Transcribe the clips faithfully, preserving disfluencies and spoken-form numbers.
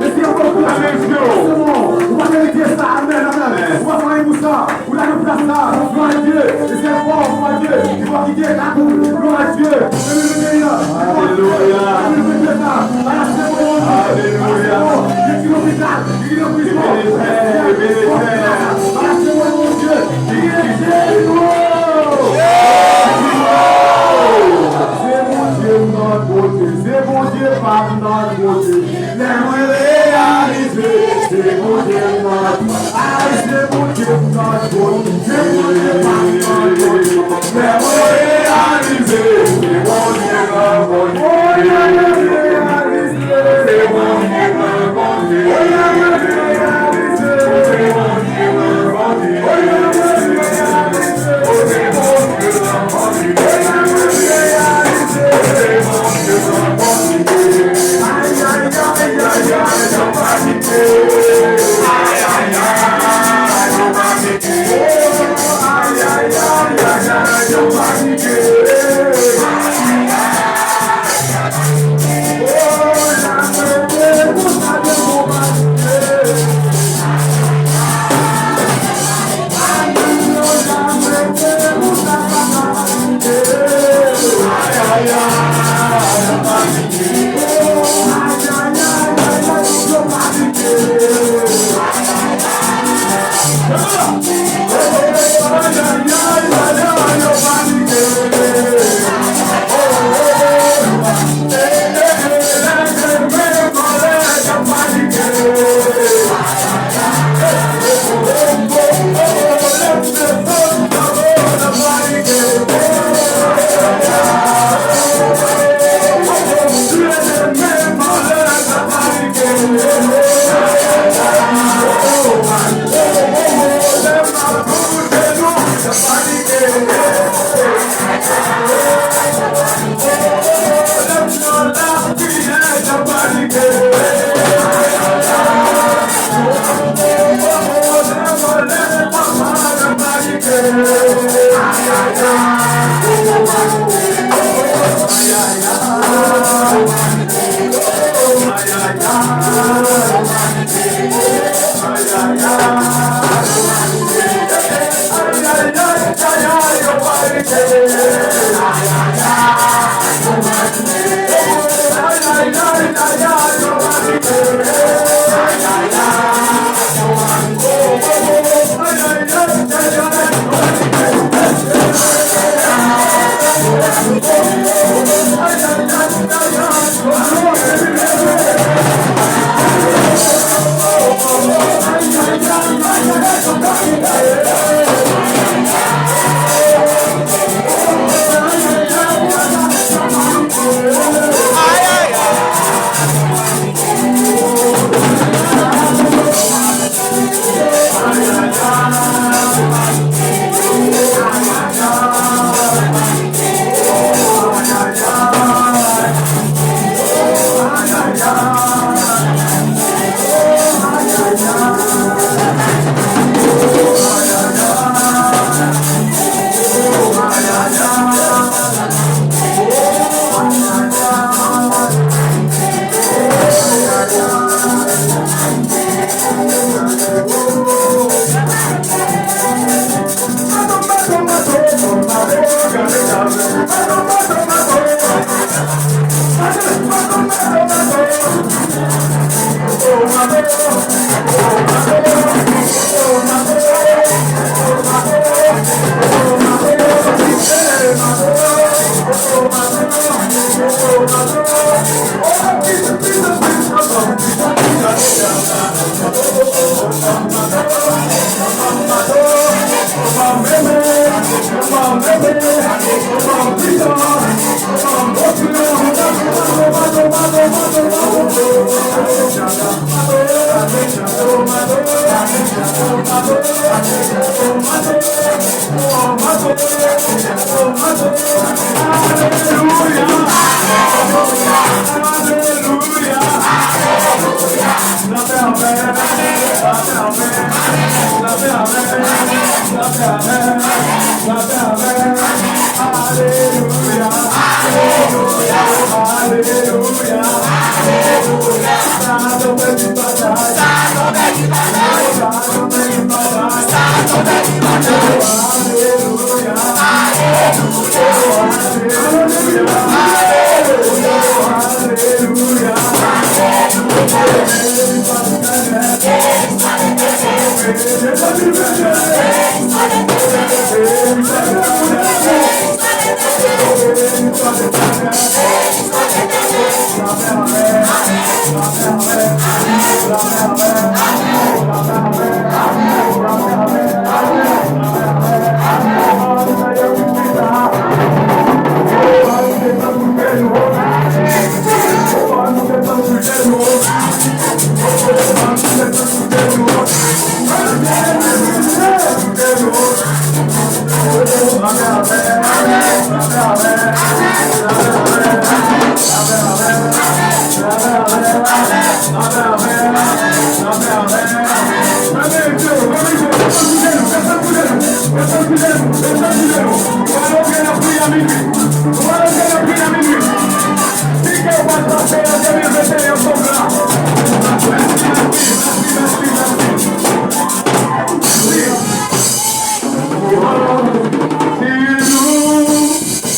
Mesye, fò w kouche. Ou pa merite sa. Amèn, amèn. Ou pa fè anyen pou sa. Ou la nan plas la. Glwa a Dye. Mesye, fò, glwa a Dye. Li pa kite kakou. Glwa a Dye. Alelouya. Alelouya. Alelouya. Se Bondye m nan kote, se Bondye pa m nan kote. Lè mwen reyalize, se Bondye m nan, ay, se Bondye m nan kote, se Bondye pa m nan kote. Lè mwen reyalize, se Bondye m nan kote.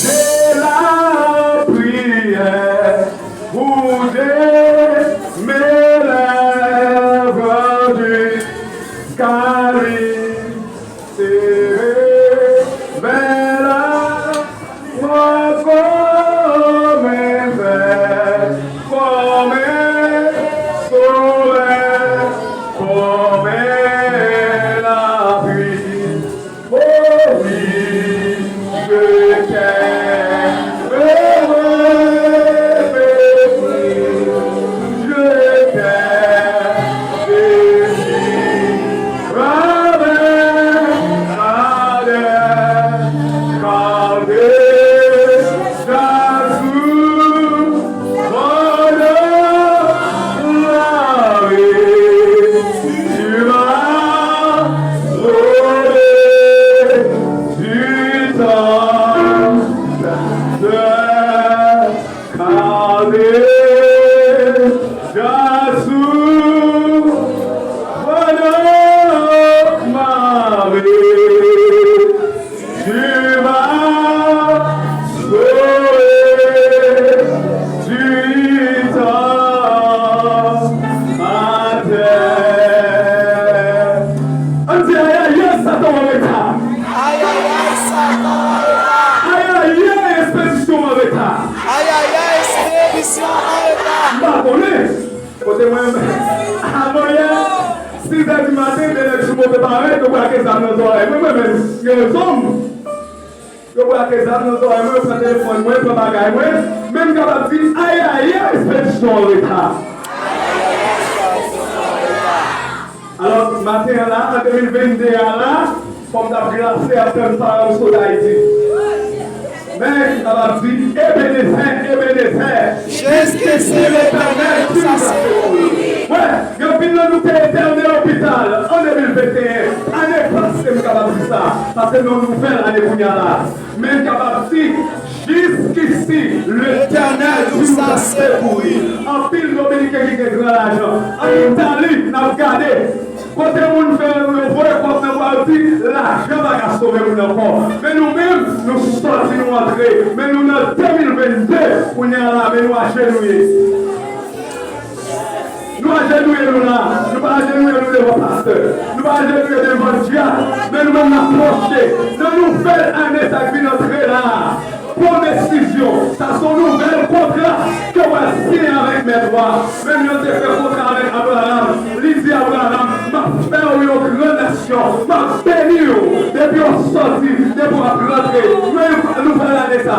Se lapriyè pou demen lè vandredi. Kari sere vè la, mwen kòm en vè, kòm en solèy, kòm en lapli. Oh wi, je t'aime, je t'aime, je t'aime. Kade Jasou, Bono, Mari, Jima, Soe, Jita, Atè. Ann di ayayay, Satan an reta. Ayayay, Satan an reta. Ayayay, ekspedisyon an reta. Ayayay, ekspedisyon an reta. M pa konnen. Kote mwen, avan yè, sis è di maten, de nèg sou moto parèt, yo brake zam nan zòrèy mwen, mwen menm, gen rezon m. Yo brake zam nan zòrèy mwen, yo pran telefòn mwen, pran bagay mwen, men m kapab di, ayayay, ekspedisyon an reta. Alò, maten an la, an de mil venn de a la, fò m t ap glase ap tann Farawon Sot Ayiti. Men, m kapab di, Ebenezè, Ebenezè, Jiskisi Letènèl nous a secourus. Wè, gen anpil nan nou te entène lopital an de mil venn e en. Ane pase, m kapab di sa, paske nou nouvèl ane kounye a la. Men m kapab di, Jiskisi, Letènèl nous a secourus. Anpil Dominiken ki gen gran lajan. An Itali, n ap gade. Kote moun fè yo voye kòb nan bwa, yo di, lajan pa ka sove moun ankò. Men nou menm, nou sòti, nou antre. Men nou nan de mil venn de, kounye a la, men nou ajenouye. Nou ajenouye nou la, nou pa ajenouye nou devan pastè, nou pa ajenouye devan dyab, men nou menm n ap pwoche nan nouvèl ane sa k vin antre la. Pran desizyon, sa se yon nouvèl kontra ke w pral siyen avèk Mèt la. Menm jan l te fè kontra avèk Abraram, li di Abraram, m ap fè w yon gran nasyon, m ap beni w depi w ap sòti, depi w ap rantre. Men nouvèl ane sa,